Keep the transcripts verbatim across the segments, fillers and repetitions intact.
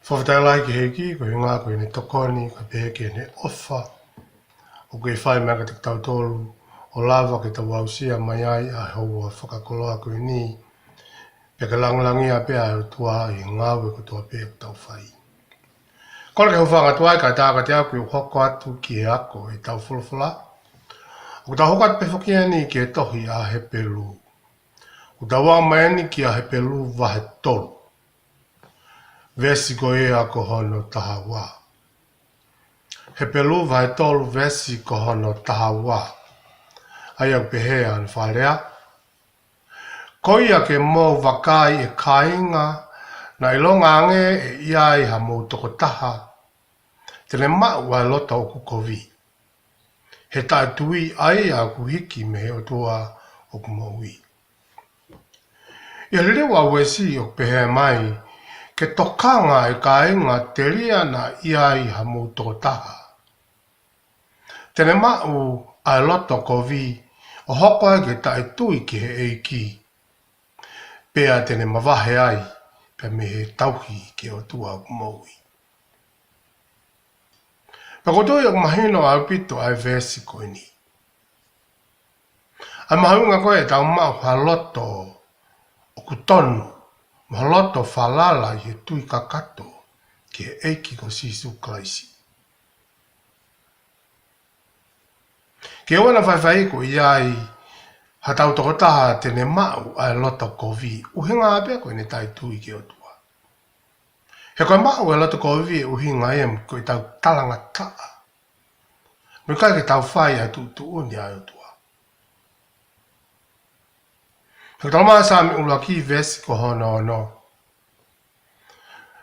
Fakafetaʻi lahi ki he ʻEiki, ko e ʻuhinga ko ʻene tokoni, kae pehē ki heʻene ʻofa ʻoku kei fai mai kiate kitautolu, ʻo lava ke tau aʻusia mai ai ʻa e houa fakakoloa ko eni, pea ke langilangiʻia pē ʻa e ʻOtua ʻi he ngāue kotoa pē ʻoku tau fai. Kole ke u hūfanga atu ai kae ʻatā kiate au ke u hoko atu ki he ako ʻetau folofola. ʻOku tau hoko atu pē foki eni ki he tohi ʻa Hepelū. ʻOku tau aʻu mai eni kia Hepelū vahe tolu, veesi ko ia ko hono taha ua. Hepelū vahe tolu, veesi ko hono taha ua. ʻA ia ʻoku pehē ʻa hono fakalea: Ko ia ke mou vakai, ʻe kāinga, naʻa ʻilonga ange ʻe ʻi ai hamou tokotaha te ne maʻu ʻa e loto ʻoku kovi, he taʻetui ʻa ia ʻoku hiki mei he ʻOtua ʻoku moʻui. ʻI he liliu ʻa Uesi ʻoku pehē mai: Ke tokanga, ʻe kāinga, telia naʻa ʻi ai hamou tokotaha te ne maʻu ʻa e loto kovi, ʻo hoko ai ke taʻetui ki he ʻEiki, pea te ne mavahe ai pea mei he tauhi ki he ʻOtua ʻoku moʻui. Pea ʻoku ou tui ʻoku mahino ʻaupito ʻa e veesi ko eni, ʻa e mahuʻinga ko ē ʻetau maʻu ha loto ʻoku tonu, mo ha loto falala ʻi he tui kakato ki he ʻEiki ko Sīsū Kalaisi. Ke ʻoua naʻa faifai ʻoku ʻi ai hatau tokotaha te ne maʻu ʻa e loto kovi, ʻuhinga pē ko ʻene taʻetui ki he ʻOtua. He ko e maʻu ʻa e loto kovi ʻe ʻuhinga ia ko ʻetau talangataʻa, mo e ʻikai ke tau fai ʻa e tuʻutuʻuni ʻa e ʻOtua. He ʻoku talamai ʻe Saame ʻuluaki veesi ko hono ono: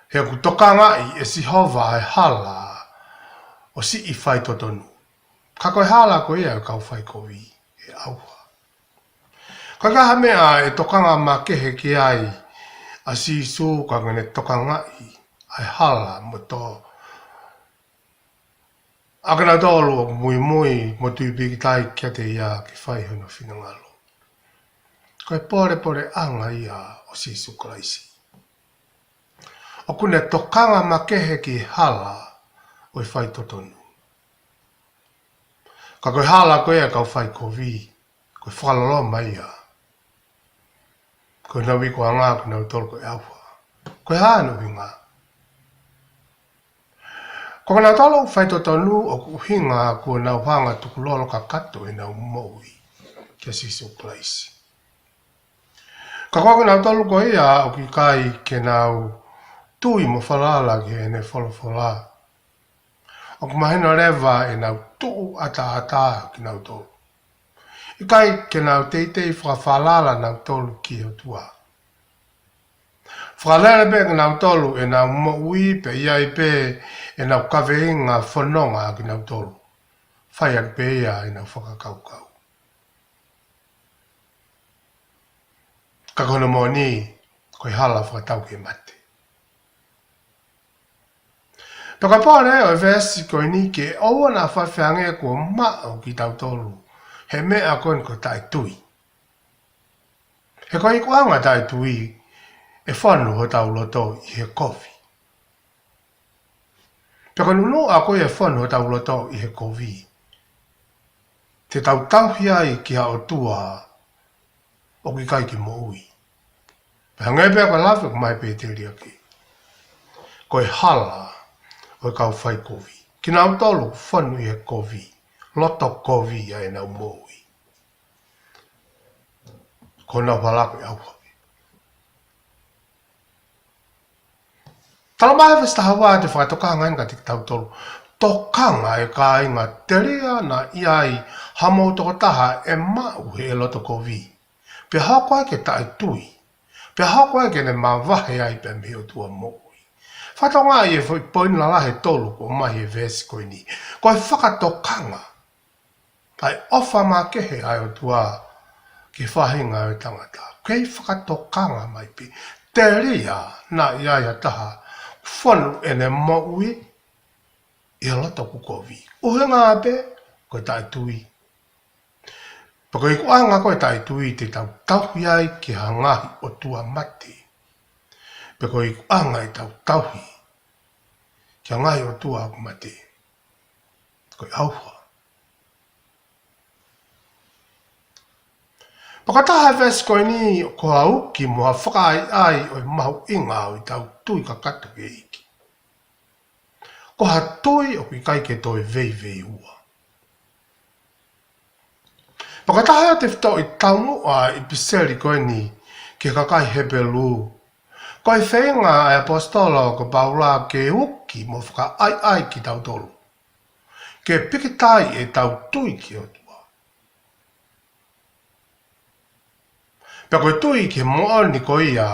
He ʻoku tokangaʻi ʻe Sihova ʻa e hala ʻo siʻi faitotonu, ka ko e hala ko ia ʻo e kau faikovi ʻe ʻauha. Ka ko e hā e meʻa ʻe tokanga makehe ki ai ʻa Sīsū, ka ko ʻene tokangaʻi ʻa e hala mo e tō ʻa kinautolu ʻoku muimui mo tui pīkitai kiate ia ke fai hono finangalo? Ko e polepoleʻanga ia ʻo Sīsū Kalaisi. ʻOku ne tokanga makehe ki he hala ʻo e faitotonu. Ka ko e hala ko ia ʻo e kau faikovi, ko e fakaloloma ia. Ko ʻenau ikuʻanga ko kinautolu ko e ʻauha. Ko e hā hono ʻuhinga? Ko kinautolu ʻoku faitotonu ʻoku ʻuhinga kuo nau hanga ʻo tukulolo kakato ʻenau moʻui kia Sīsū Kalaisi. Ka ko kinautolu ko ia ʻoku ʻikai ke nau tui mo falala ki heʻene folofola, ʻoku mahino leva ʻenau tuʻu ʻataʻatā kinautolu. ʻIkai ke nau teitei fakafalala nautolu ki he ʻOtua. Fakalele pē kinautolu ʻenau moʻui pea ʻi ai pē ʻenau kaveinga fononga kinautolu. Fai atu pē ia ʻenau fakakaukau. Ka ko hono moʻoni, ko e hala fakatau ki he mate. Pea ko e pole ʻo e veesi ko eni ke ʻoua naʻa faifai ange kuo maʻu kitautolu he meʻa ko eni ko e taʻetui. He ko e ikuʻanga taʻetui ʻe fonu hotau loto ʻi he kovi. Pea ko e nunuʻa ko ia ʻe fonu hotau loto ʻi he kovi, te tau tauhi ai ki ha ʻotua ʻoku ʻikai ke moʻui. Pea hangē pē ko e lave ʻoku ʻomai ʻe Pēteli ʻaki, ko e hala ʻo e kau faikovi. Kinautolu ʻoku fonu ʻi he kovi, loto kovi ʻa ʻenau moʻui. Ko honau hala ko e ʻauha. Talamai ʻe he veesi taha ua ʻa e fakatokanga eni kiate kitautolu. Tokanga ʻe kāinga, telia naʻa ʻi ai hamou tokotaha ʻe maʻu ʻa e loto kovi, pea hoko ai ke taʻetui, pea hoko ai ke ne mavahe ai pea mei he ʻOtua moʻui. Fakatokangaʻi e foʻi poini lalahi ʻe tolu ʻoku ʻomai ʻe he veesi ko eni. Ko e fakatokanga ʻa e ʻofa makehe ʻa e ʻOtua ki he faʻahinga ʻo e tangata. Kei fakatokanga mai pē, telia naʻa ʻi ai ha taha ʻoku fonu ʻene moʻui ʻi he loto ʻoku kovi. ʻUhinga pē ko e taʻetui. Pea ko e ikuʻanga ko e taʻetui te tau tauhi ai ki ha ngaahi ʻotua mate. Pea ko e ikuʻanga ʻetau tauhi ki he ngaahi ʻotua ʻoku mate. Ko e ʻauha. Pea ko e taha e veesi ko eni ʻoku uki mo ha fakaʻaiʻai ʻo e mahuʻinga ʻo ʻetau tui kakato ki he ʻEiki. Ko ha tui ʻoku ʻikai ke toe veiveiua. Pea ko e taha e tefitoʻi taumuʻa ʻo e ʻipiseli ko eni ki he kakai Hepelū, ko e feinga ʻa e ʻaposetolo ko Paula ke uki mo fakaʻaiʻai kitautolu ke pikitai ʻetau tui ki he ʻOtua. Pea ko e tui ki he moʻoni ko ia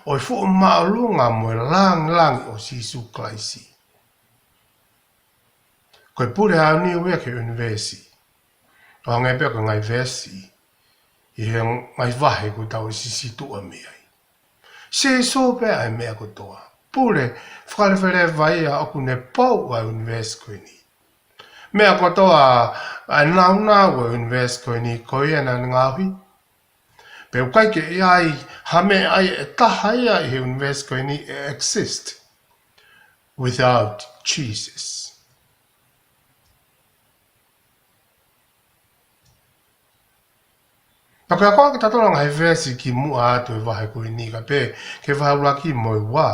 ʻo e fuʻu māʻolunga mo e langilangi ʻo Sīsū Kalaisi. Ko e pule ʻa e ʻunivēsi ia ki he ʻunivēsi, ʻo hangē pē ko e ngaahi veesi ʻi he ngaahi vahe kuo tau ʻosi situʻa mei ai. Sīsū pē ʻa e meʻa kotoa. Pule fakaleveleva ia ʻoku ne pou ʻa e ʻunivēsi ko eni. Meʻa kotoa ʻa e nāunau ʻo e ʻunivēsi ko eni ko ia naʻa ne ngaohi. Pea ʻoku ʻikai ke ʻi ai ha meʻa ʻe taha ia ʻi he ʻunivēsi ko eni ʻe exist without Jesus. Pea ko e akoʻi kitautolu ʻa e ngaahi veesi kimuʻa atu ʻo e vahe ko eni kae pehē ki he vahe ʻuluaki mo e ua,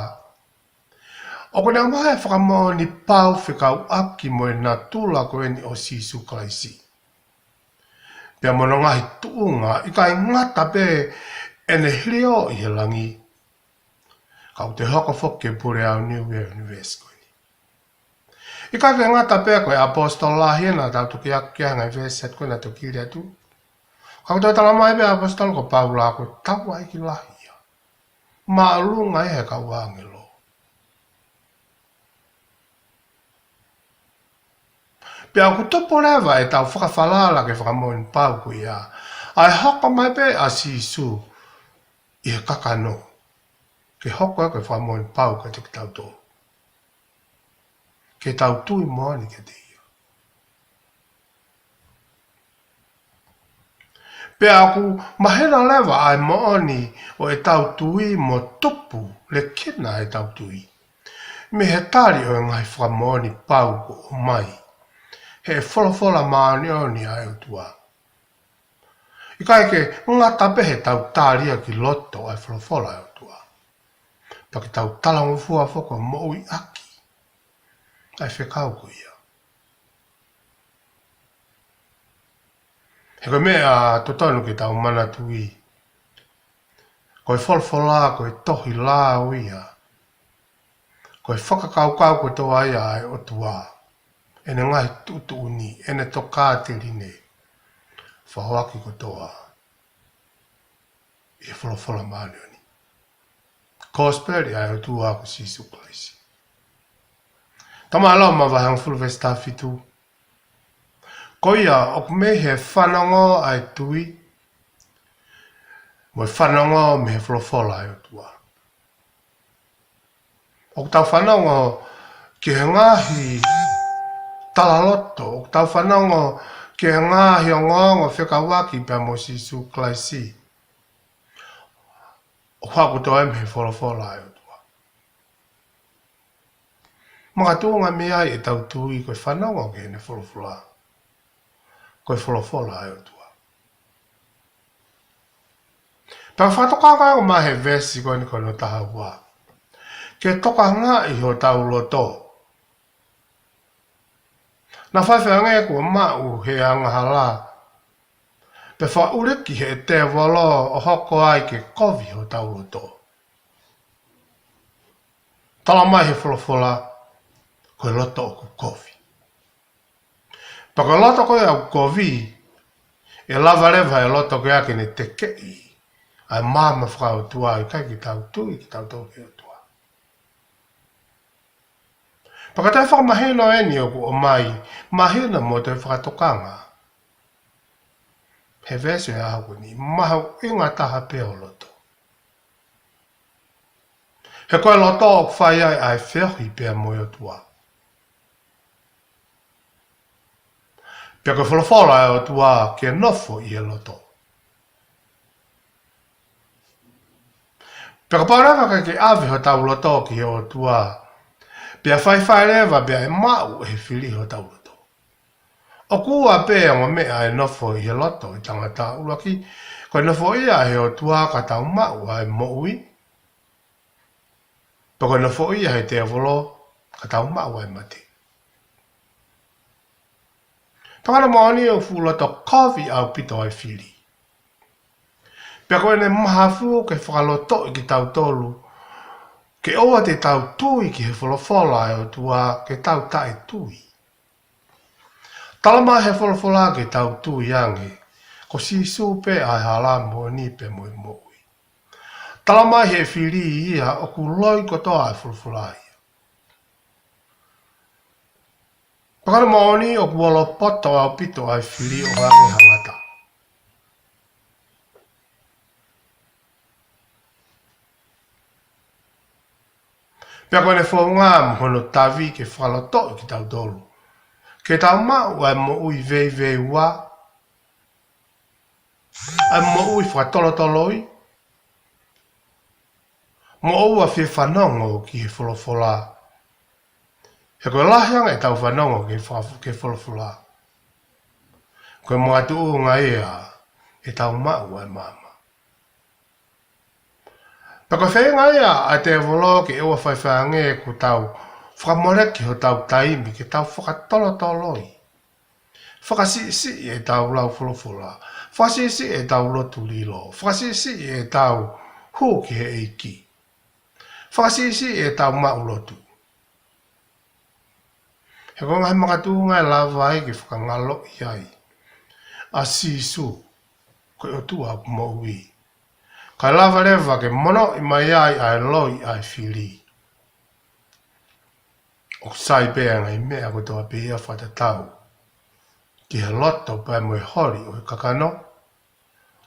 ʻoku ne ʻomai e fakamoʻoni pau fekauʻaki mo e natula ko eni ʻo Sīsū Kalaisi pea mo hono ngaahi tuʻunga, ʻikai ngata pē ʻene hilio ʻi he langi, ka ʻoku toe hoko foki ke pule ʻa e ʻunivēsi ko eni. ʻIkai ke ngata pē ko e ʻaposetolo lahi ena, tau toki ako ki he ngaahi veesi atu ko ena toki lea atu, ka ʻoku toe talamai pē ʻe he ʻaposetolo ko Paula ko e taulaʻeiki lahi ia, māʻolunga ia he kau ʻāngelo. Pea ʻoku tupu leva ʻetau fakafalala ki he fakamoʻoni pau ko ia ʻa e hoko mai pē ʻa Sīsū ʻi he kakano, ke hoko ia ko e fakamoʻoni pau kiate kitautolu, ke tau tui moʻoni kiate ia. Pea ʻoku mahino leva ʻa e moʻoni ʻo ʻetau tui mo tupu lekina ʻetau tui mei he tali ʻo e ngaahi fakamoʻoni pau kuo ʻomai ʻe he folofola māʻoniʻoni ʻa e ʻOtua. ʻIkai ke ngata pē heʻetau tali ia ki loto ʻa e folofola ʻa e ʻOtua, pea ke tau talangofua foki ʻo moʻuiʻaki ʻa e fekau ko ia. He ko e meʻa totonu ke tau manatuʻi, ko e folofola ko e tohi lao ia, ko e fakakaukau kotoa ia ʻa e ʻOtua, ʻene ngaahi tuʻutuʻuni, ʻene tokāteline, foaki kotoa ʻi he folofola māʻoniʻoni, kosipeli ʻa e ʻOtua ko Sīsū Kalaisi. Talamai ʻe Loma vahe hongofulu veesi taha fitu, ko ia ʻoku mei he fanongo ʻa e tui, mo e fanongo mei he folofola ʻa e ʻOtua. ʻOku tau fanongo ki he ngaahi talaloto, ʻoku tau fanongo ki he ngaahi ongoongo fekauʻaki pea mo Sīsū Kalaisi, ʻoku haʻu kotoa ia mei he folofola ʻa e ʻOtua. Makatuʻunga mei ai ʻetau tui ko e fanongo ki heʻene folofola, ko e folofola ʻa e ʻOtua. Pea fakatokangaʻi mai ʻe he veesi ko eni ko hono taha ua, ke tokangaʻi hotau loto. Naʻa faifai ange kuo maʻu ʻe he angahala, pea fakaʻuliʻi ʻe he tēvolo ʻo hoko ai ke kovi hotau loto. Talamai ʻe he folofola, ko e loto ʻoku kovi. Pea ko e loto ko ia ʻoku kovi, ʻe lava leva ʻe he loto ko ia ke ne tekeʻi ʻa e maama fakaʻotua, ʻikai ke tau tui kitautolu ki he ʻOtua. Pea ka tau fakamahino eni ʻoku ʻomai, mahino mo toe fakatokanga he veesi ʻo e ʻaho ko eni, mahuʻinga taha pē ho loto. He ko e loto ʻoku fai ai ʻa e feohi pea mo e ʻOtua. Pea ko e folofola ʻa e ʻOtua ke nofo ʻi he loto. Pea kapau leva ʻikai ke ʻave hotau loto ki he ʻOtua, Pea faifai leva pea ʻe maʻu ʻe he fili hotau loto. ʻOku ua pē ongo meʻa ʻe nofo ʻi he loto ʻo e tangata. ʻUluaki, ko e nofoʻia ʻe he ʻOtua ka tau maʻu ʻa e moʻui, pe ko e nofoʻia ʻe he tēvolo ka tau maʻu ʻa e mate. Pea ko hono moʻoni ʻoku fuʻu loto kovi ʻaupito ʻa e fili. Pea ko ʻene mahafu ke fakalotoʻi kitautolu ke ʻoua te tau tui ki he folofola ʻa e ʻOtua, ke tau taʻetui. Tala mai he folofola ke tau tui ange ko Sīsū pē ʻa e hala, moʻoni pea mo e moʻui. Tala mai he fili ia ʻoku loi kotoa ʻa e folofola ia. Pea ko hono moʻoni ʻoku olopoto ʻaupito ʻa e fili ʻo hangē ha ngata. Pea ko ʻene founga mo hono tavi ke fakalotoʻi kitautolu ke tau maʻu ʻa e moʻui veiveiua, ʻa e moʻui fakatolotoloi, mo ʻoua fie fanongo ki he folofola. He ko e lahi ange ʻetau fanongo ki he fa-, ki he folofola, ko e makatuʻunga ia ʻetau maʻu ʻa e maama. Pea ko e feinga ia ʻa e tēvolo ke ʻoua faifai ange kuo tau fakamoleki hotau taimi ke tau fakatolotoloi, fakasiʻisiʻi ʻetau lau folofola, fakasiʻisiʻi ʻetau lotu lilo, fakasiʻisiʻi ʻetau hū ki he ʻEiki, fakasiʻisiʻi ʻetau maʻu lotu. He ko e ngaahi makatuʻunga ʻe lava ai ke fakangaloʻi ai ʻa Sīsū ko e ʻOtua ʻoku moʻui, kae lava leva ke monoʻi mai ai ʻa e loi ʻa e fili. ʻOku sai pē ʻa e ngaahi meʻa kotoa pē ia fakatatau ki he loto pea mo e holi ʻo e kakano.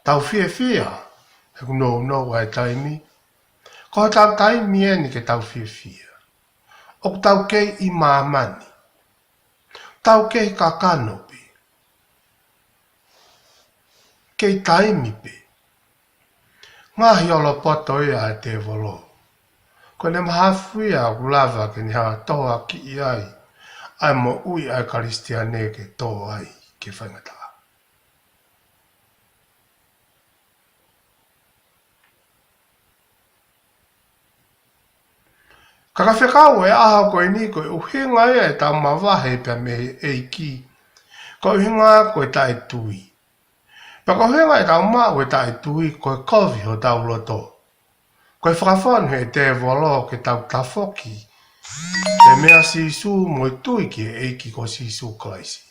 Tau fiefia he ʻoku nounou ʻa e taimi. Ko hotau taimi eni ke tau fiefia. ʻOku tau kei ʻi māmani, tau kei kakano pē, kei taimi pē. Ngaahi olopoto ia ʻa e tēvolo. Ko ʻene mahafu ia ʻoku lava ke ne hanga ʻo tohoakiʻi ai ʻa e moʻui ʻa e Kalisitiane ke tō ai ki he faingataʻa. Ka ka fekau e ʻaho ko eni, ko e ʻuhinga ia ʻetau mavahe pea mei he ʻEiki, ko e ʻuhinga ko e taʻetui. Pea ko e ʻuhinga ʻetau maʻu e taʻetui, ko e kovi hotau loto. Ko e fakafonu he tēvolo ke tau tafoki pea mei a Sīsū mo e tui ki he ʻEiki ko Sīsū Kalaisi.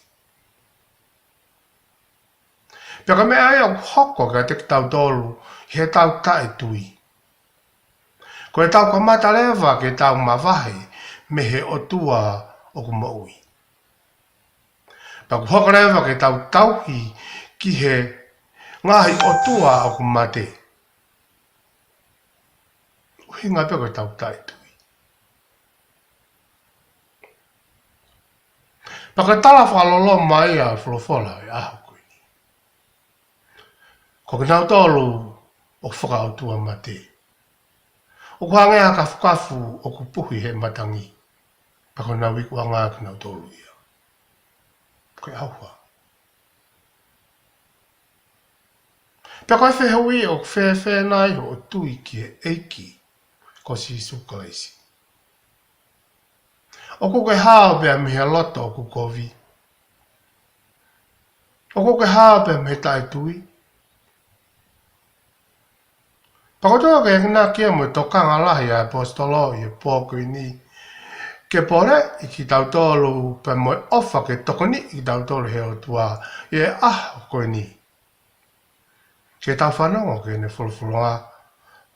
Pea ko e meʻa ia ʻoku hoko kiate kitautolu ʻi heʻetau taʻetui, ko ʻetau kamata leva ke tau mavahe mei he ʻOtua ʻoku moʻui. Pea ʻoku hoko leva ke tau tauhi ki he ngaahi ʻotua ʻoku mate. ʻUhinga pē ko ʻetau taʻetui. Pea ko e tala fakaloloma ia ʻa e folofola ʻi he ʻaho ko eni, ko kinautolu ʻoku fakaʻotua mate, ʻoku hangē ha kafukafu ʻoku puhi he matangi, pea ko honau ikuʻanga kinautolu ia. Ko e ʻauha. Pea ko e fehuʻi, ʻoku fēfē nai hoʻo tui ki he ʻEiki ko Sīsū Kalaisi? ʻOku ke hao pē mei he loto ʻoku kovi? ʻOku ke hao pē mei he taʻetui? Pea ʻoku totonu ke enginaki ia mo e tokanga lahi ʻa e ʻaposetolo ʻi he pō ko eni, ke poleʻi kitautolu pea mo e ʻofa ke tokoniʻi kitautolu ʻe he ʻOtua ʻi he ʻaho ko eni, ke tau fanongo ki heʻene folofola,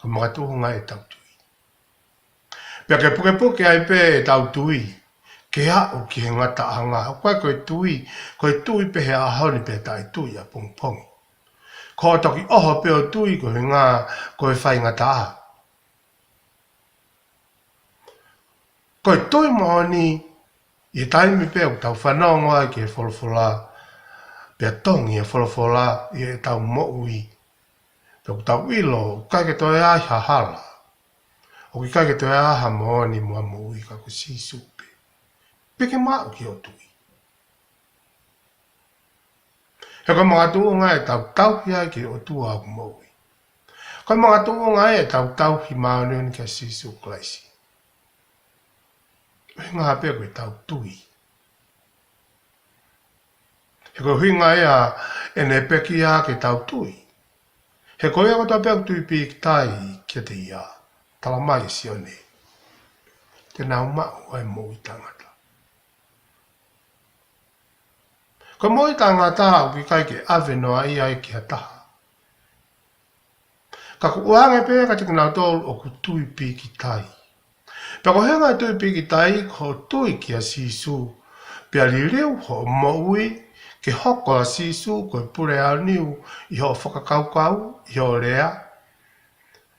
ko e makatuʻunga ʻetau tui. Pea ke pukepuke ai pē ʻetau tui ke aʻu ki he ngataʻanga. ʻOku ʻikai ko e tui, ko e tui pē he ʻaho ni pea taʻetui ʻapongipongi. Ko hoʻo toki ʻoho pē ʻo tui ko e ʻuhinga ko e faingataʻa. Ko e tui moʻoni ʻi he taimi pē ʻoku tau fanongo ai ki he folofola, pea tongi e folofola ʻi heʻetau moʻui, pea ʻoku tau ʻilo ʻoku ʻikai ke toe ʻi ai ha hala. ʻOku ʻikai ke toe ʻi ai ha moʻoni mo ha moʻui ka ko Sīsū pē. Pea ke maʻu ki hoʻo tui. He ko e makatuʻunga ʻetau tauhi ai ki he ʻOtua ʻoku moʻui. Ko e makatuʻunga ʻetau tauhi māʻoniʻoni kia Sīsū Kalaisi. ʻUhinga pē ko ʻetau tui. He ko e ʻuhinga ia ʻene pekia ke tau tui. He ko ia kotoa pē ʻoku tui pīkitai kiate ia, talamai ʻe Sione, te nau maʻu ʻa e moʻui taʻengata. Ko e moʻui taʻengata ʻoku ʻikai ke ʻave noa ia ki ha taha. Ka ʻoku ʻoange pē kiate kinautolu ʻoku tui pīkitai. Pea ko e ʻuhinga e tui pīkitai ko hoʻo tui kia Sīsū. Pea liliu hoʻo moʻui ke hoko ʻa Sīsū ko e pule aoniu ʻi hoʻo fakakaukau, ʻi hoʻo lea,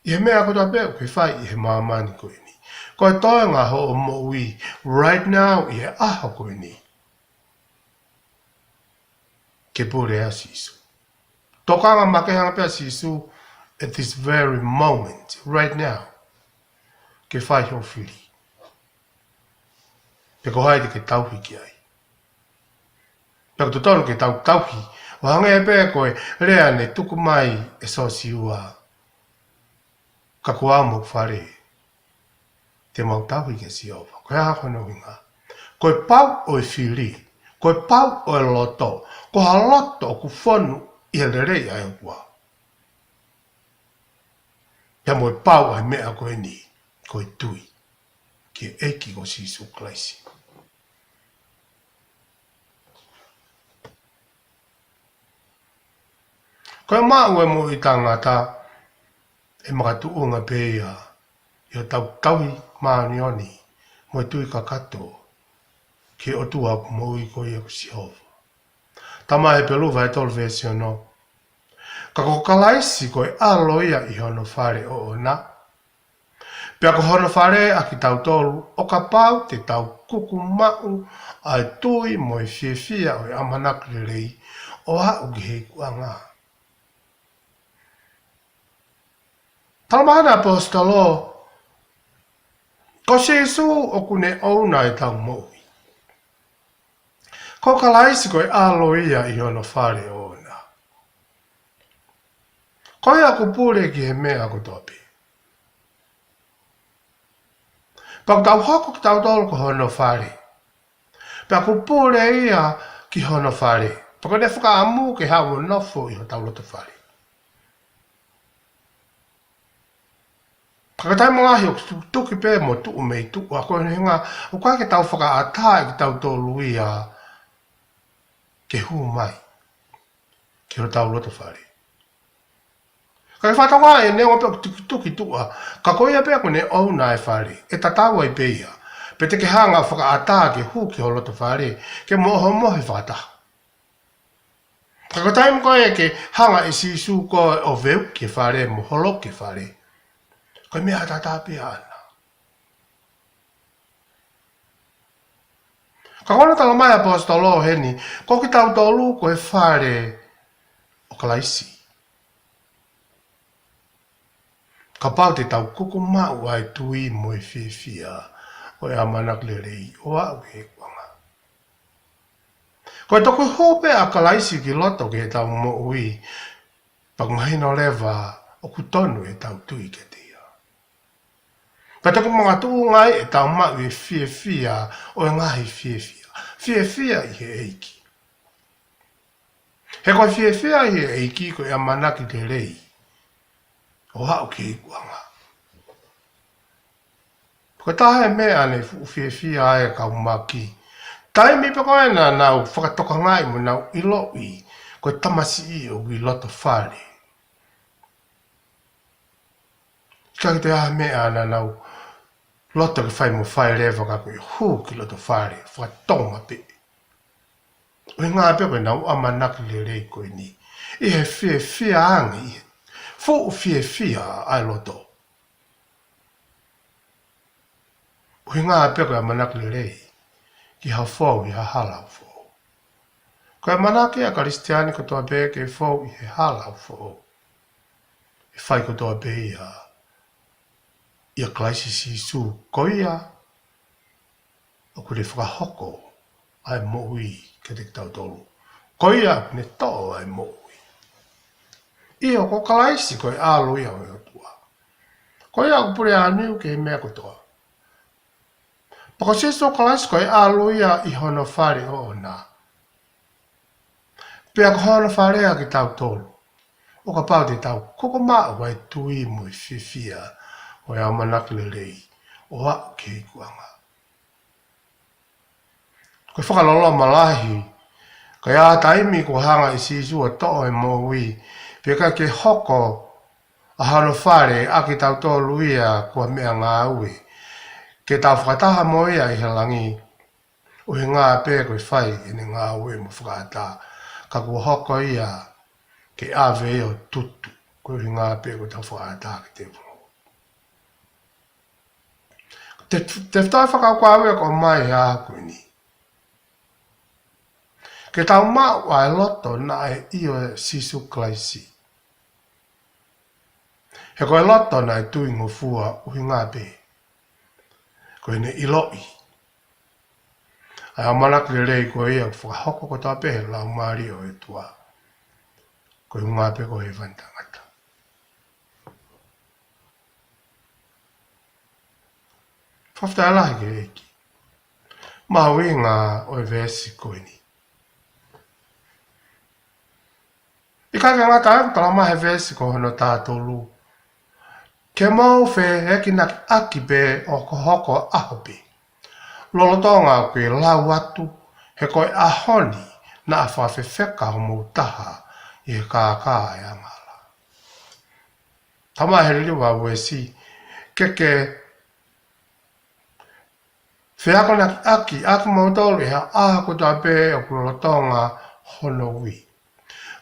ʻi he meʻa kotoa pē ʻoku ke fai ʻi he māmani ko eni. Ko e toenga hoʻo moʻui right now ʻi he ʻaho ko eni. Ke pule ʻa Sīsū. Tokanga makehe ange pē ʻa Sīsū at this very moment, right now. Ke fai hoʻo fili. Pe ko hai te ke tauhi ki ai. Pea ʻoku totonu ke tau tauhi. ʻO hangē pē ko e lea naʻe tuku mai ʻe Siosiua. Ka ko au mo hoku fale, te mau tauhi kia Sihova. Ko e hā hono ʻuhinga? Ko e pau ʻo e fili, ko e pau ʻo e loto, ko ha loto ʻoku fonu ʻi he lelei ʻa e ʻOtua. Pea mo e pau ʻa e meʻa ko eni, ko e tui ki he ʻEiki ko Sīsū Kalaisi. Ko e maʻu e moʻui taʻengata, ʻe makatuʻunga pē ia ʻi hotau tauhi māʻoniʻoni mo e tui kakato ki he ʻOtua ʻoku moʻui ko ia ko Sihova. Talamai ʻe Hepelū vahe tolu veesi ono. Ka ko Kalaisi ko e ʻAlo ia ʻi hono fale ʻoʻona. Pea ko hono fale ʻa kitautolu, ʻo kapau te tau kuku maʻu ʻa e tui mo e fiefia ʻo e ʻamanaki lelei, ʻo aʻu ki he ikuʻanga. Talamai ʻe he ʻaposetolo, ko Sīsū ʻoku ne ʻouna ʻetau moʻui. Ko Kalaisi ko e ʻAlo ia ʻi hono fale ʻoʻona. Ko ia ʻoku pule ki he meʻa kotoa pē. Pea ʻoku tau hoko kitautolu ko hono fale. Pea ʻoku pule ia ki hono fale. Pea ʻoku ne fakaʻamu ke haʻu ʻo nofo ʻi hotau loto fale. Ka ko e taimi lahi ʻoku tukituki pē mo tuʻu mei tuʻa, ko e ʻuhinga ʻoku ʻikai ke tau fakaʻatā ʻe kitautolu ia ke hū mai ki hotau loto fale. Ka ke fakatokangaʻi ʻe neongo pē ʻoku tukituki tuʻa, ka ko ia pē ʻoku ne ʻouna e fale, ʻe tatau ai pē ia. Pe te ke hanga ʻo fakaʻatā ke hū ki ho loto fale, ke mo hoʻomo he fakataha. Ka ko e taimi ko ē ke hanga ʻe Sīsū koe ʻo veuki e fale mo holoki e fale, ko e meʻa ʻataʻatā pē ʻaʻana. Ka ko hono talamai ʻe he ʻaposetolo heni, ko kitautolu ko e fale ʻo Kalaisi. Kapau te tau kuku maʻu ʻa e tui mo e fiefia ʻo e ʻamanaki lelei ʻo aʻu ki he ikuʻanga. Ko e toki hū pē ʻa Kalaisi ki loto ki heʻetau moʻui, pea ʻoku mahino leva ʻoku tonu ʻetau tui kiate ia. Pea toki makatuʻunga ai ʻetau maʻu e fiefia ʻo e ngaahi fiefia. Fiefia ʻi he ʻEiki. He ko e fiefia ʻi he ʻEiki ko e ʻamanaki lelei ʻo aʻu ki he ikuʻanga. Ko e taha e meʻa naʻe fuʻu fiefia ai e kau Maki. Taimi pē ko ē naʻa nau fakatokangaʻi mo nau ʻiloʻi ko e tamasiʻi ʻoku ʻi loto fale, ʻikai ke toe ʻi ai ha meʻa naʻa nau loto ke fai mo fai leva ka ko e hū ki loto fale, fakatonga pē. ʻUhinga pē ko ʻenau ʻamanaki lelei ko eni. ʻI he fiefia ange, ʻi he fuʻu fiefia ʻa e loto. ʻUhinga pē ko e ʻamanaki lelei ki ha fou ʻi ha hala ʻoku foʻou. Ko e ʻamanaki ʻa e Kalisitiane kotoa pē ke fou ʻi he hala ʻoku foʻou. ʻE fai kotoa pē ia ʻia Kalaisi Sīsū, ko ia ʻoku ne fakahoko ʻa e moʻui kiate kitautolu. Ko ia ʻoku ne toʻo ʻa e moʻui. ʻIo, ko Kalaisi ko e ʻAlo ia ʻo e ʻOtua. Ko ia ʻoku pule ʻāniu ki he meʻa kotoa. Pea ko Sīsū Kalaisi ko e ʻAlo ia ʻi hono fale ʻoʻona. Pea ko hono fale ʻa kitautolu. ʻO kapau te tau koko maʻu ʻa e tui mo e fiefia ʻo e ʻamanaki lelei ʻo aʻu ki he ikuʻanga. Ko e fakaloloma lahi, ka ʻi ai ha taimi kuo hanga ʻe Sīsū ʻo toʻo e moʻui, pea ʻikai ke hoko ʻa hono fale ʻa kitautolu ia ko ha meʻangāue, ke tau fakataha mo ia ʻi he langi, ʻuhinga pē ko e fai ʻene ngāue mo fakaʻatā, ka kuo hoko ia ke ʻave ia ʻo tutu, ko e ʻuhinga pē ko ʻetau fakaʻatā ki he tēvolo. Te, te tau fakakaukau ia ko mai ha ko eni. Ke tau maʻu ʻa e loto naʻe ʻio ʻe Sīsū Kalaisi. He ko e loto naʻe tui ngofua ʻuhinga pē ko ʻene ʻiloʻi ʻa e ʻamanaki lelei ko ia ʻoku fakahoko kotoa pē he Laumālie ʻo e ʻOtua. Ko e ʻuhinga pē ko e hēvani taʻengata. Fakafetaʻi lahi ki he ʻEiki. Mahuʻinga ʻo e veesi ko eni. ʻIkai ke ngata ai, talamai he veesi ko hono taha tolu, ke mou feʻekinaki ʻaki pē ʻo hokohoko ʻaho pē, lolotonga ʻoku lau atu, he ko e ʻaho ni naʻa fakafefeka homou taha ʻi he kākā ʻa e angahala. Talamai he liliu ʻa Uesi, ke ke feakonaki ʻaki, ʻa kimoutolu ʻi he ʻaho kotoa pē ʻoku lolotonga hono ui.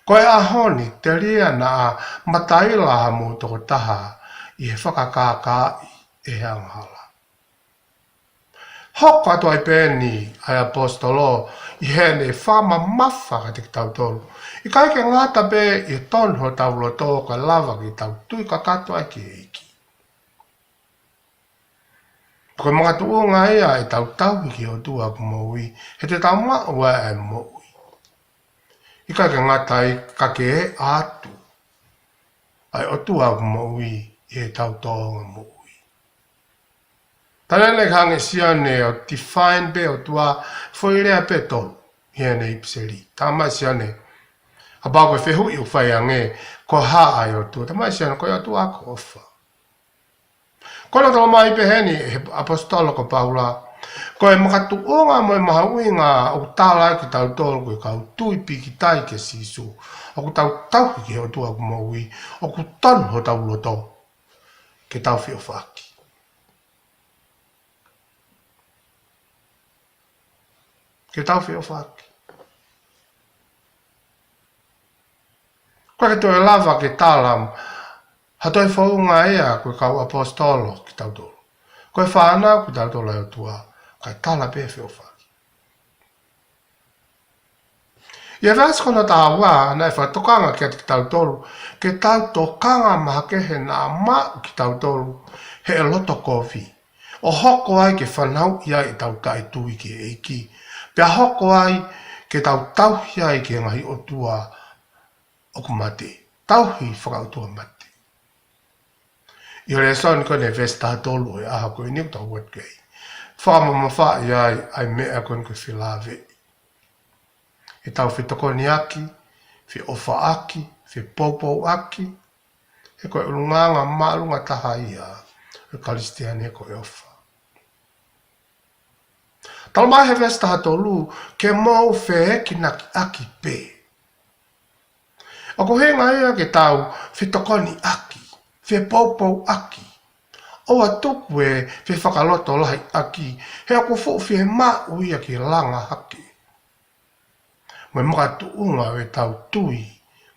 Ko e ʻaho ni, telia naʻa mataila hamou tokotaha ʻi he fakakākāʻi ʻe he angahala. Hoko atu ai pē eni ʻa e ʻaposetolo ʻi heʻene fakamamafa kiate kitautolu. ʻIkai ke ngata pē ʻi he tonu hotau loto ka lava ke tau tui kakato ai ki he ʻEiki. Ko e makatuʻunga ia ʻetau tauhi ki he ʻOtua ʻoku moʻui, he te tau maʻu ʻa e moʻui. ʻIkai ke ngata ai ka ke ʻatu ʻa e ʻOtua ʻoku moʻui ʻi heʻetau tōʻonga moʻui. Talamai ʻe he Sione ʻo define pē ʻOtua, foʻi lea pē tolu ʻi heʻene ʻipiseli. Talamai ʻe Sione, kapau ko e fehuʻi ʻoku fai ange, ko e hā ʻa e ʻOtua? Talamai ʻe Sione, ko e ʻOtua ko e ʻofa. Ko hono talamai pē heni ʻe he ʻaposetolo ko Paula, ko e makatuʻunga mo e mahuʻinga ʻoku tala ai kitautolu ko e kau tui pīkitai kia Sīsū, ʻoku tau tauhi ki he ʻOtua ʻoku moʻui, ʻoku tonu hotau loto ke tau feʻofaʻaki. Ke tau feʻofaʻaki. ʻOku ʻikai ke toe lava ke tala ha toe founga ia ko e kau ʻaposetolo kitautolu. Ko e fānau kitautolu ʻa e ʻOtua, kae tala pē feʻofaʻaki. ʻI he veesi ko hono taha ua, naʻe fakatokanga kiate kitautolu, ke tau tokanga makehe naʻa maʻu kitautolu he loto kovi, ʻo hoko ai ke fanauʻi ai ʻetau taʻetui ki he ʻEiki, pea hoko ai ke tau tauhi ai ki he ngaahi ʻotua ʻoku mate, tauhi fakaʻotua mate. ʻI he lēsoni ko eni veesi taha tolu ʻo e ʻaho ko eni ʻoku tau ʻoatu ki ai, fakamamafaʻi ai ʻa e meʻa ko eni ko e felāveʻi. ʻEtau fetokoniʻaki, feʻofaʻaki, fepoupouʻaki, he ko e ʻulungaanga māʻolunga taha ia ʻo e Kalisitiane ko e ʻofa. Talamai he veesi taha tolu, ke mou feʻekinaki ʻaki pē. ʻOku ʻuhinga ia ke tau fetokoniʻaki, fepoupouʻaki. ʻOua tuku e fefakalotolahiʻaki, he ʻoku fuʻu fiemaʻu ia ke langa hake mo e makatuʻunga ʻo ʻetau tui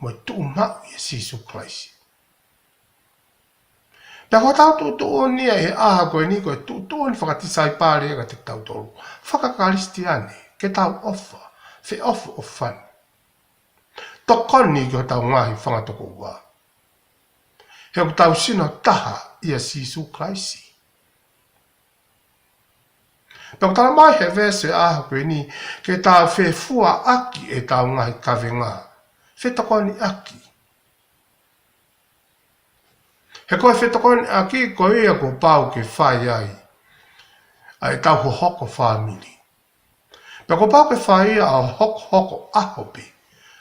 mo e tuʻumaʻu ʻia Sīsū Kalaisi. Pea ko hotau tuʻutuʻuni ia he ʻaho ko eni ko e tuʻutuʻuni fakatisaipale ia kiate kitautolu fakakalisitiane, ke tau ʻofa, feʻofoʻofani. Tokoni ki hotau ngaahi fanga tokoua. He ʻoku tau sino taha ʻia Sīsū Kalaisi. Pea ʻoku talamai he veesi ʻo e ʻaho ko eni, ke tau fefuaʻaki ʻetau ngaahi kavenga. Fetokoniʻaki. He ko e fetokoniʻaki ko ia kuo pau ke fai ai ʻa ʻetau hohoko fāmili. Pea kuo pau ke fai ia ʻo hokohoko ʻaho pē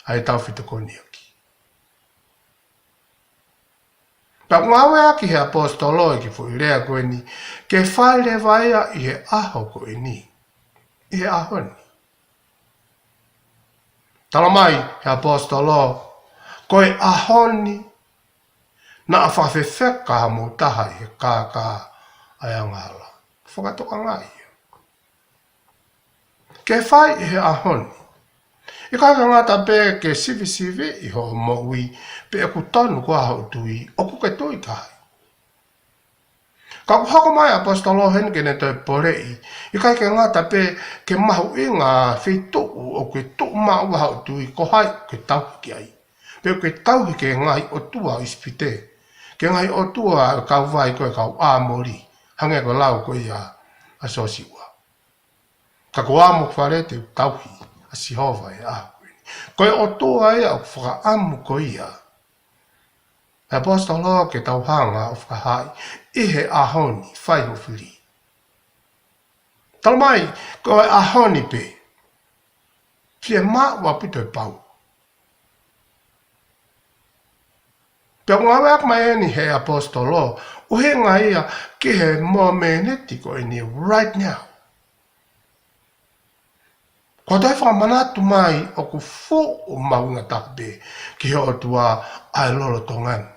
ʻa ʻetau fetokoniʻaki. Pea ʻoku ngāueʻaki he ʻaposetolo e kiʻi foʻi lea ko eni, ke fai leva ia ʻi he ʻaho ko eni, ʻi he ʻaho ni. Talamai he ʻaposetolo, ko e ʻaho ni, naʻa fakafefeka hamou taha ʻi he kākā ʻa e angahala. Fakatokangaʻi ia. Ke fai ʻi he ʻaho ni. ʻIkai ke ngata pē ke sivisiviʻi hoʻo moʻui, pe ʻoku tonu koā hoʻo tui, ʻoku ke tui ki ai. Ka ʻoku hoko mai ʻaposetolo heni ke ne toe poleʻi, ʻikai ke ngata pē ke mahuʻinga feituʻu ʻoku ke tuʻu maʻu ai hoʻo tui, ko hai ʻoku ke tauhi ki ai. Pe ʻoku ke tauhi ki he ngaahi ʻotua ʻo ʻIsipite, ki he ngaahi ʻotua ʻo e kau vai ko e kau ʻĀmoli, hangē ko e lau ko ia ʻa Siosiua. Ka ko au mo e fale te u tauhi ʻa Sihova ʻi he ʻaho ko eni. Ko e ʻOtua ia ʻoku fakaʻamu ko ia ʻe he ʻaposetolo ke tau hanga ʻo fakahaaʻi ʻi he ʻaho ni, fai hoʻo fili. Talamai, ko e ʻaho ni pē, fiemaʻu ʻaupito e pau. Pea ʻoku ngāueʻaki mai eni he ʻaposetolo, ʻuhinga ia ki he momeniti ko eni, right now. Ko e toe fakamanatu mai ʻoku fuʻu mahuʻinga taha pē ki he ʻOtua ʻa e lolotonga ni.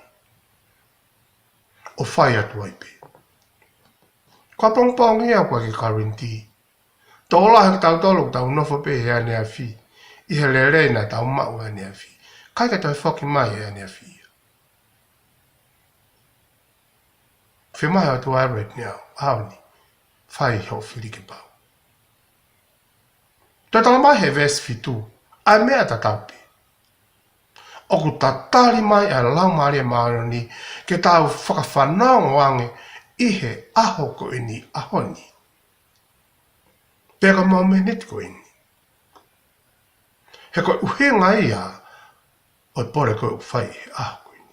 ʻO fai atu ai pē. Ko e pongipongi ia ʻoku ʻikai ke guarantee. Tokolahi kitautolu ʻoku tau nofo pē he ʻaneafi, ʻi he lelei naʻa tau maʻu he ʻaneafi. ʻIkai ke toe foki mai he ʻaneafi ia. Fiemaʻu ʻe he ʻOtua right now, ʻaho ni, fai hoʻo fili ke pau. Toe talamai he veesi fitu, ʻa e meʻa tatau pē. ʻOku tatali mai ʻa e Laumālie Māʻoniʻoni ke tau fakafanongo ange ʻi he ʻaho ko eni, ʻaho ni. Pea ko e momeniti ko eni. He ko e ʻuhinga ia ʻo e pole ko ē ʻoku fai he ʻaho ko eni.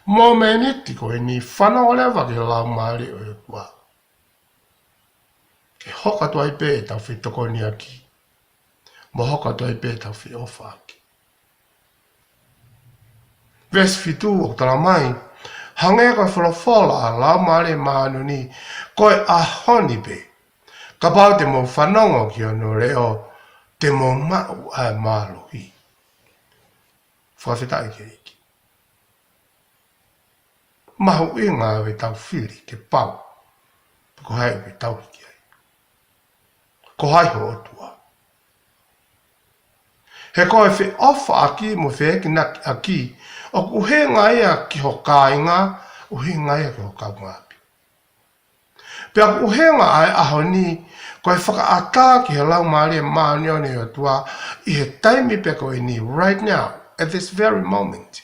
Momeniti ko eni, fanongo leva ki he Laumālie ʻo e ʻOtua. Ke hoko atu ai pē ʻetau fetokoniʻaki, mo hoko atu ai pē ʻetau feʻofaʻaki. Veesi fitu ʻoku talamai, hangē ko e folofola ʻa e Laumālie Māʻoniʻoni, ko e ʻaho ni pē, kapau te mou fanongo ki hono leʻo, te mou maʻu ʻa e mālohi. Fakafetaʻi ki he ʻEiki. Mahuʻinga ʻetau fili ke pau. Pe ko hai ʻoku ke tauhi ki ai. Ko hai ho ʻOtua. He ko e feʻofaʻaki mo e fehikinakiʻaki, ʻoku ʻuhinga ia ki ho kāinga, ʻuhinga ia ki ho kaungāʻapi. Pea ʻoku ʻuhinga ʻa e ʻaho ni, ko e fakaʻatā ki he Laumālie Māʻoniʻoni ʻo e ʻOtua, ʻi he taimi pē ko eni, right now, at this very moment.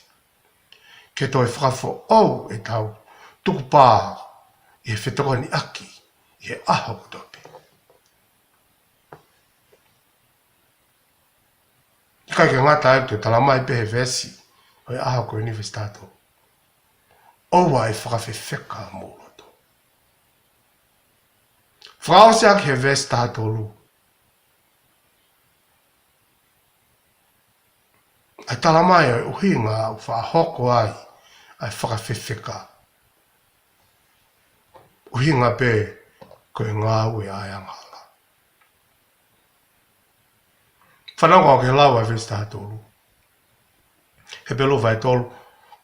Ke toe fakafoʻou ʻetau tukupā ʻi he fetokoniʻaki ʻi he ʻaho kotoa pē. ʻIkai ke ngata ai, toe talamai pē he veesi ʻo e ʻaho ko eni, veesi taha tolu. ʻOua ʻe fakafefeka homou loto. Fakaʻosi ʻaki he veesi taha tolu. ʻA e talamai ʻo e ʻuhinga ʻoku fakahoko ai ʻa e fakafefeka. ʻUhinga pē ko e ngāue ʻa e angahala. Fanongo ki he lau ʻa e veesi taha tolu. Hepelū vahe tolu.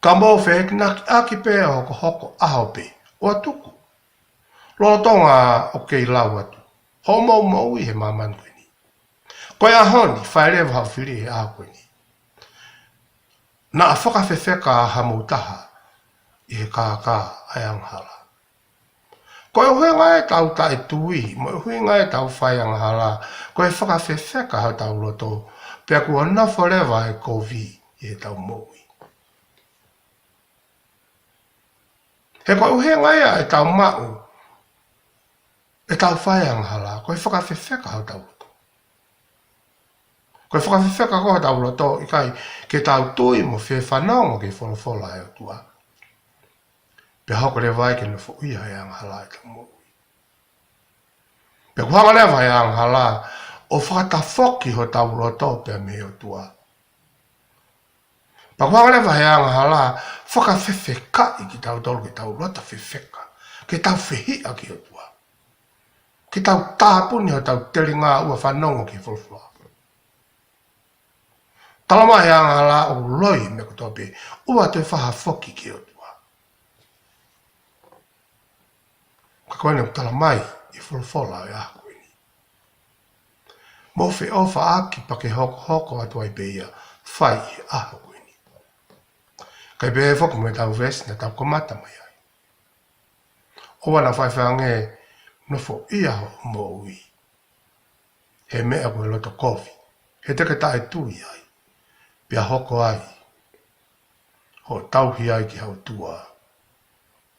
Ka mou fehikinakiʻaki pea hokohoko ʻaho pē, ʻo tuku. Lolotonga ʻoku kei lau atu hoʻomou moʻui he māmani ko eni. Ko e ʻaho ni, fai leva hoʻo fili he ʻaho ko eni. Naʻa fakafefeka hamou taha ʻi he kākā ʻa e angahala. Ko e ʻuhinga ʻetau taʻetui, mo e ʻuhinga ʻetau fai angahala, ko e fakafefeka hotau loto, pea kuo nofo leva e kovi ʻi heʻetau moʻui. He ko e ʻuhinga ia ʻetau maʻu ʻetau fai angahala, ko e fakafefeka hotau loto. Ko e fakafefeka ko hotau loto, ʻikai ke tau tui mo fie fanongo ki he folofola ʻa e ʻOtua. Pea hoko leva ai ke nofoʻia ʻe he angahala ʻetau moʻui. Pea ʻoku hanga leva ʻe he angahala ʻo fakatafoki hotau loto pea mei he ʻOtua. Pea ʻoku hanga leva ʻe he angahala ʻo fakafefekaʻi kitautolu ke tau loto fefeka, ke tau fehiʻa ki he ʻOtua, ke tau tāpuni hotau telinga ʻo fanongo ki he folofola. Talamai ʻe he angahala ʻoku loi e meʻa kotoa pē, ʻoua toe fakafoki ki he ʻOtua. Ka ko eni ʻoku talamai ʻe he folofola ʻo e ʻaho ko eni, mou feʻofaʻaki pea ke hokohoko atu ai pē ia, fai ʻi he ʻaho ko eni. Kae pehē foki mo ʻetau veesi naʻa tau kamata mai ai. ʻOua naʻa faifai ange nofoʻia hoʻo moʻui he meʻa ko e loto kovi, he te ke taʻetui ai, pea hoko ai hoʻo tauhi ai ki ha ʻotua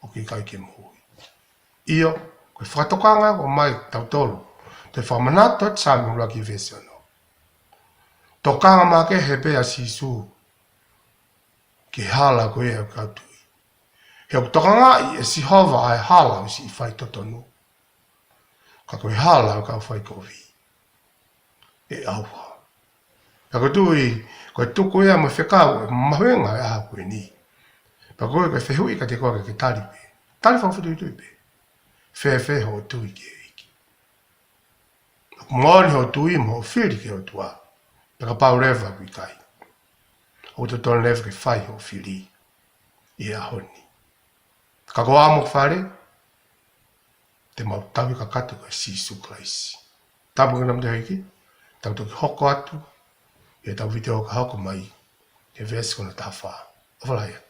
ʻoku ʻikai ke moʻui. ʻIo, ko e fakatokanga ʻoku ʻomai kiate kitautolu, toe fakamanatu atu Saame ʻuluaki veesi ono. Tokanga makehe pē ʻa Sīsū ki he hala ko ia ʻo e kau tui. He ʻoku tokangaʻi ʻe Sihova ʻa e hala ʻo e siʻi faitotonu, ka ko e hala ʻo e kau faikovi ʻe ʻauha. Pea ʻoku ou tui ko e tuku ia mo e fekau ʻoku mahuʻinga he ʻaho ko eni. Pea ko e, ko e fehuʻi kiate koe ke ke tali pē, tali fakafetuitui pē. Fēfē hoʻo tui ki he ʻEiki? ʻOku moʻoni hoʻo tui mo hoʻo fili ki he ʻOtua, pe kapau leva ʻoku ʻikai, ʻoku totonu leva ke fai hoʻo fili ʻi he ʻaho ni. Ka ko e amo fale, te mau tauhi kakato kia Sīsū Kalaisi. Tapu ki he ʻEiki, tau toki hoko atu ʻi heʻetau vitiō ka hoko mai, ki he veesi ko hono taha fā. ʻOfa lahi atu.